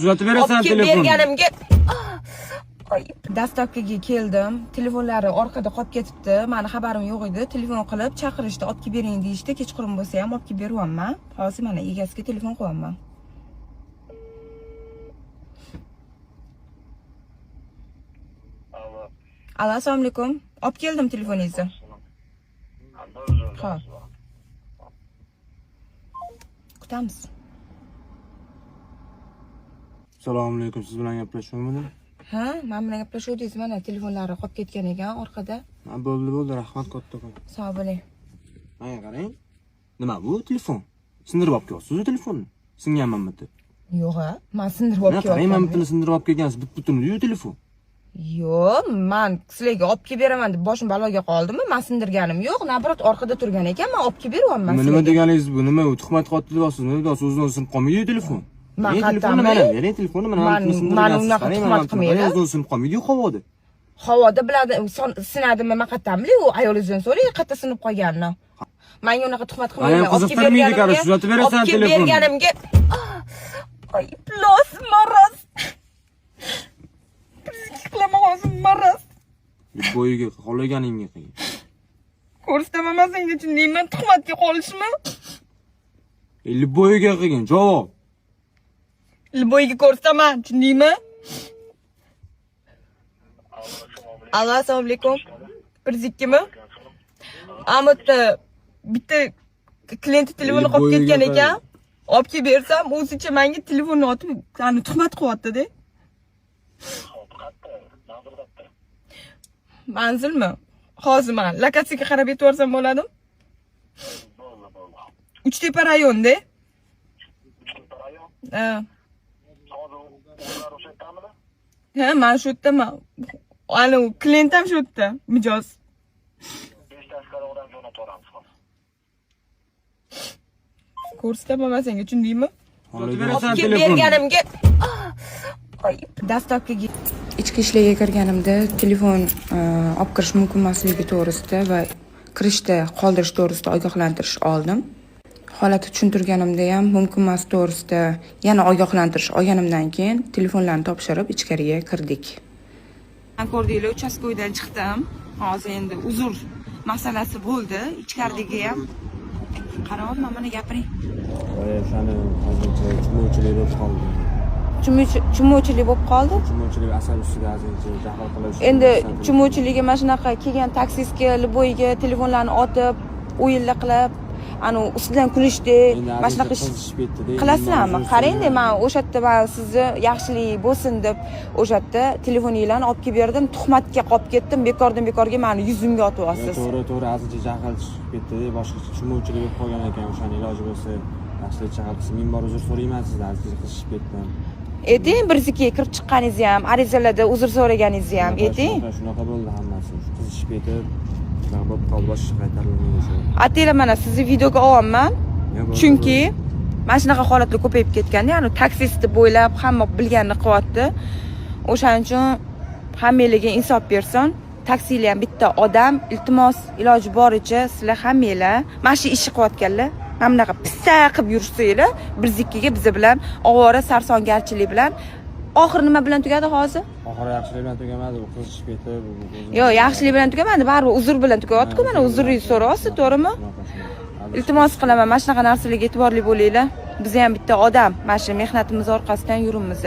Uzatib berasan Olib kelib telefonni. berganimga. Ay, доставка ga keldim. Telefonlari orqada qolib ketibdi. Mani xabarim yo'q edi. Telefon qilib chaqirishdi, olib kelib bering deyishdi. Kechqurun bo'lsa ham olib kelib beryapman. Hozir mana egasiga telefon qilyapman. Alo. Alo, assalomu alaykum. Olib keldim telefoningizni. Xo'p. Kutamiz. Assalomu alaykum, siz bilan gaplashyapmanmi? Ha, men bilan gaplashuvdingiz, mana telefonlari qolib ketgan ekan orqada. Ha, bo'ldi, bo'ldi, rahmat kattakon. Sog' bo'ling. Menga qarang. Nima bu telefon? Sindirib olib kelyapsiz telefonni. Singanman bitta. Yo'q, ha, men sindirib olib Mana qarang, mana kelyapman. bittani sindirib olib kelgansiz, butun telefon. Yo'q, men sizlarga olib kelib beraman deb boshim baloga qoldimi? Men sindirganim yo'q, наоборот orqada turgan ekan, men olib kelib beryapman Nima nima sizlarga. deganingiz bu? Nima u tuhmat qilyapti deyapsiz? Nima deyapsiz? O'zidan o'zi sinib qolmaydi telefon. Man Bering telefonni qayerdan mana, bilay? bering telefonni mana, Man- mana bittasini man sindirgansiz. unaqa Qarang, tuhmat mana bittasini qilmayman. qarang, o'zidan o'zi sinib qolmaydi havoda. Havoda biladi, sinadimi, men qayerdan bilay? U ayolingizdan so'rang, qayerda sinib qolganini. Menga unaqa tuhmat Mani ham qilmanglar. Olib kelib qiziqtirmaydi, berganimga, короче, uzatib berasan olib kelib telefonni. berganimga. Ay, iflos, maraz. Qilaman hozir maraz. Bo'yiga xohlaganingga qil. Ko'rsataman man senga, tushundingmi? Tuhmatga qolishmi? Bo'yiga qilgin, javob. Bo'yiga ko'rsataman, tushundingmi? Alo, assalomu alaykum. 102mi? Amatda bitta klient telefoni qolib Bo'yiga ketgan ekan. qarang. Olib kelib bersam, o'zicha menga telefonni otib, ani tuhmat qilyapti-da. Xo'p, qayerda? Manzil qayerda? Manzilmi? Hozir man lokatsiyaga qarab yetib borsam bo'ladimi? Bo'ldi, bo'ldi. Uchtepa rayonda. Uchtepa rayon. Ha. Hozir o'zlari o'sha yerdamidi? Ha, man shu yerdaman. Ani klient ham shu yerda, mijoz. 5 daqiqada odam jo'natib yuboramiz hozir. Ko'rsataman man senga, tushundingmi? Uzatib berasan Olib kelib telefonni. berganimga. Ay, доставка ga ichki ishlarga kirganimda telefon olib kirish mumkin emasligi to'g'risida va kirishda qoldirish to'g'risida ogohlantirish oldim. Holatni tushuntirganimda ham mumkin emas to'g'risida yana ogohlantirish olganimdan keyin telefonlarni topshirib ichkariga kirdik. Ko'rdinglar, uchastkoydan chiqdim. Hozir endi uzr masalasi bo'ldi. Ichkaridagi ham qarayapman, mana gapiring. O'shani hozircha tushunmovchilik bo'lib qoldi. Tushunmovchilik bo'lib qoldi. Tushunmovchilik asab ustida ozgincha jahl qilish. Endi tushunmovchiligi mana shunaqa kelgan taksistga любой ga telefonlarni otib, o'yinlar qilib, anu ustidan kulishdi. Endi Mana shunaqa ish qizishib ketdi-da. qilasizlarmi? Qarang-da, man o'sha yerda man sizni yaxshilik bo'lsin deb o'sha yerda telefoninglarni olib kelib berdim, tuhmatga qolib ketdim, bekordan bekorga mani yuzimga otyapsiz. To'g'ri, to'g'ri, ozgincha jahl chiqib ketdi-da, boshqacha tushunmovchilik bo'lib qolgan ekan, o'shani iloji bo'lsa yaxshilikcha hal qilsin. Ming bor uzr so'rayman sizdan, ozgincha qizishib ketdim. Ayting, birisiga kirib chiqqaningizni ham, arizalarda uzr so'raganingizni ham ayting. Shunaqa, shunaqa bo'ldi hammasi. Qizishib ketib, shunaqa bo'lib qoldi, boshqa qaytarilmaydi shu. Atanglar, mana sizni videoga olyapman. Ya, bo'ldi, Chunki mana shunaqa holatlar ko'payib ketganda, ya'ni taksistni bo'ylab hamma bilganini qilyapti. O'shaning uchun hammanglarga insof bersin. Taksilar ham bitta odam, iltimos, iloji boricha sizlar hammanglar mana shu ishni qilayotganlar, mana bunaqa pissa qilib yursanglar, 102ga biza bilan ovora sarsongarchilik bilan oxiri nima bilan tugadi hozir? Oxiri yaxshilik bilan tugamadi, u qizishib ketib, Yo'q, yaxshilik bilan tugamadi, baribir uzr bilan tugayapti-ku, mana uzringizni so'rayapsiz, to'g'rimi? Shunaqa, shunaqa. Iltimos qilaman, mana shunaqa narsalarga e'tiborli bo'linglar. Biz ham bitta odam, mana shu mehnatimiz orqasidan yuribmiz.